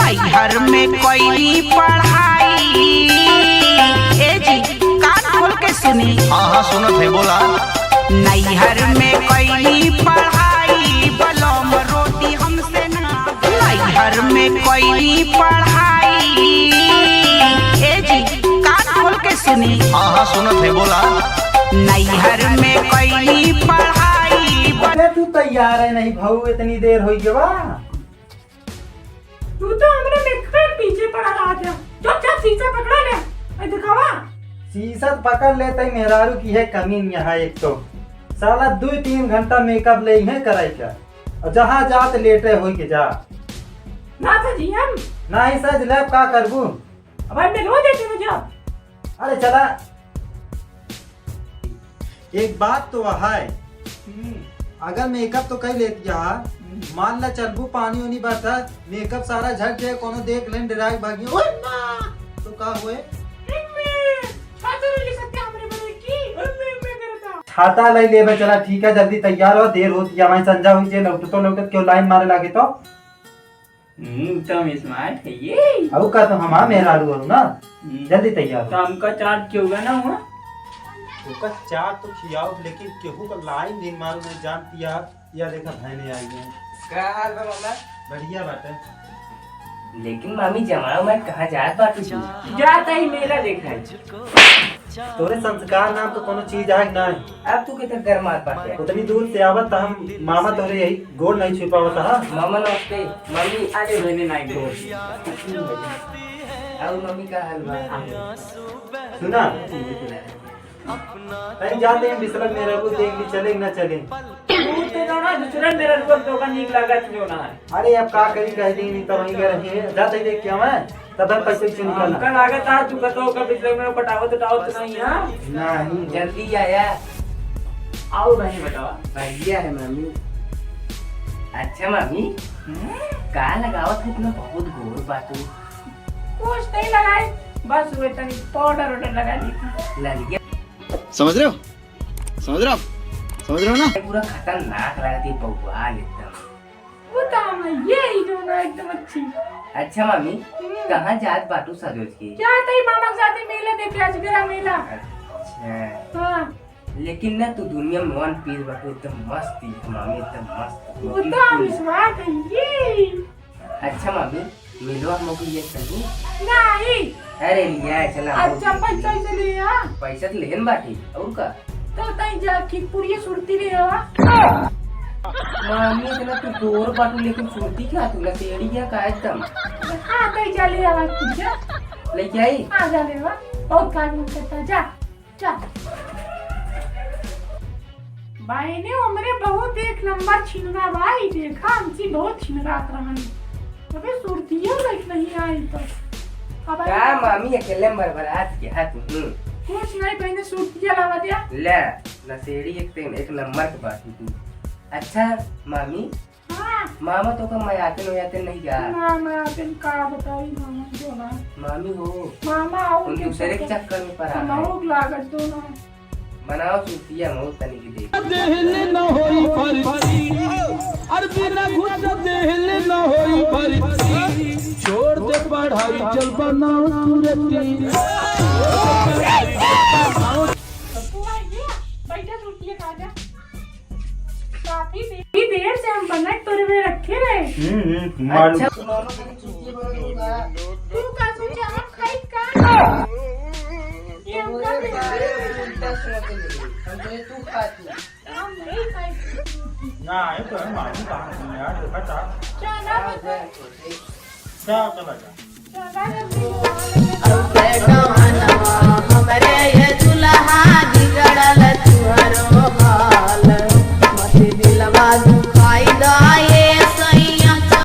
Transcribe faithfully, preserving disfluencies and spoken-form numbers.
नैहर में कइली पढ़ाई। ए जी, कान खोल के सुनी। हाँ, हाँ, सुनत है, बोला। नैहर में कइली पढ़ाई, बलम रोटी हमसे ना। नैहर में कइली पढ़ाई। ए जी, कान खोल के सुनी। हाँ, हाँ, सुनत है, बोला। नैहर में कइली पढ़ाई, बल- अबे तू तैयार है नहीं भाऊ, इतनी देर होइ गवा। तू तो हमरे मेकअप के पीछे पड़ा रहा था। चुपचाप शीशा पकड़ा ले। ए, दिखावा। शीशा तो पकड़ लेते ही मेहरारू की है कमी यहाँ एक तो। साला दो तीन घंटा मेकअप ले ही है कराई का। और जहाँ जात लेटे होई के जा। ना सजी हम। ना ही सज ले, अब का करबू? अब मैं रो देती हूँ जा। अरे चला। एक बात तो है, हम्म। अगर मेकअप तो कर लेती है, हम्म। मान ला चलबू पानी उनी बरसा, मेकअप सारा झड़ जाए, कोनो देख लेन, डराए भागियो, "ओए माँ!" तो का होए? छाता ले ले सकते हमरे बगल की। छाता ले लेबे, चला ठीक है, जल्दी तैयार हो, देर होती है, हमारी संजा हुई जे लौटतो लौटत क्यों लाइन मारे लागे तो। हम्म, तुम smart है ये। अउ का, तुम हमार मेहरारू हो ना? हम्म। जल्दी तैयार हो। तो हमका चाट क्यों हुआ ना हुआ? ओकर चाट तो खियाओ, लेकिन केहू का लाइन दिन मारू नहीं जानती यार। या देखा, बहने आई हैं। का हाल बा मामा? बढ़िया बाटे। लेकिन मामी, जमाना में कहाँ जात बाटू तू? जाता ही मेला देखा है। तोरे संस्कार नाम तो कोनो चीज आग ना है। अब तू किधर गरमात बाटे? उतनी दूर से आवत त हम मामा तोरे यही गोड़ नहीं छू पावत हा। मामा नमस्ते। मम्मी, अरे मैंने नहीं गोड़। और मम्मी का हाल बा? सुना, कहीं जाते हैं बिसलक मेरा को देख ली, चले कि ना चले? तू तो ना दूसरे मेरा को तो का नीक लागत जो ना है। अरे अब का करी, कह दी नहीं तो वहीं गए रहिए, जाते ही देख के आवे। तब पैसे से निकालना। हमका लागत है, तू कतो का पिछले में पटावत उटावत नहीं है। नहीं। जल्दी आया। आओ बहनी बतावा। बढ़िया है मामी। अच्छा मामी, हम्म? का लगावत है इतना बहुत गोर बाटू? कुछ नहीं लगाए, बस वे तनी पाउडर वाउडर लगा ली थी। लग गया। समझ रहे हो? समझ रहे हो? समझ रहे हो ना? पूरा खतरनाक लगती है, बवाल एकदम। वो तो हम है, ये ही जो ना एकदम अच्छी। अच्छा मामी, हम्म। कहाँ जात बाटू सजोज के? जात ही मामा के साथे मेला देखे, अजगरा मेला। अच्छा। हाँ। लेकिन ना तू दुनिया में one piece बाटू, एकदम मस्त ही है मामी, एकदम मस्त। वो तो हम बिल्कुल। Smart है, ये। अच्छा मामी, मेलवा हमको ये चलू? नहीं। अरे लिया चला, हम अच्छा, भी पैसा चली। से लिया। पैसा तो लेन बाटी, और का? तो तई जा खीरपुरिया सुरती ले आवा। मामी, इतना तू गोर बाटू, लेकिन सुरती क्या तू नशेड़ी क्या का एकदम? हाँ, तई जा ले आवा, खुद जा। लेके आई? हाँ, जा ले आवा। बहुत खाए मन करता, जा, जा। बाइने हमरे बहुत एक नंबर छिनरा बाई, देखा, हमसे बहुत छिनरात रहन। अबे सुरतिया लाइक नहीं आई तो। अब का आई। मामी, अकेले में बरबरात के हाथ में? कुछ नहीं, पहले सुरतिया लावा दिया। ले, नशेड़ी एक तेन, एक नंबर के बात है तू। अच्छा मामी, हाँ। मामा तो का मयातिन वयातिन नहीं का? ना, मयातिन का बताई मामा जो ना। मामी हो। मामा और उन के दूसरे के चक्कर चक्कर में पड़ा है। हम लोग लागत दो ना। बनाओ सुरतिया मऊ तनी की देख। दिल न होई फरती, अरे बिना घुस दिल न होई फरती, छोड़ दे पढ़ाई चल बनाओ सुरती। बैठा सुरतिया खा जा। काफी दे-, काफी देर से हम बनक तोरे में रखे रहे। हम्म, हम्म, मालूम। अच्छा, मामा तनी छुट्टी बोलो तो का? तू का सोचा, हम खाई का? ये हम तो बोले, का बारे में उल्टा सोच ले। हम बोले, तू खा तू। हम नहीं खाई। ना, ये तो है, मालूम कहाँ है यार, देखा था। चला, बता। क्या होता बेटा? चला, जल्दी।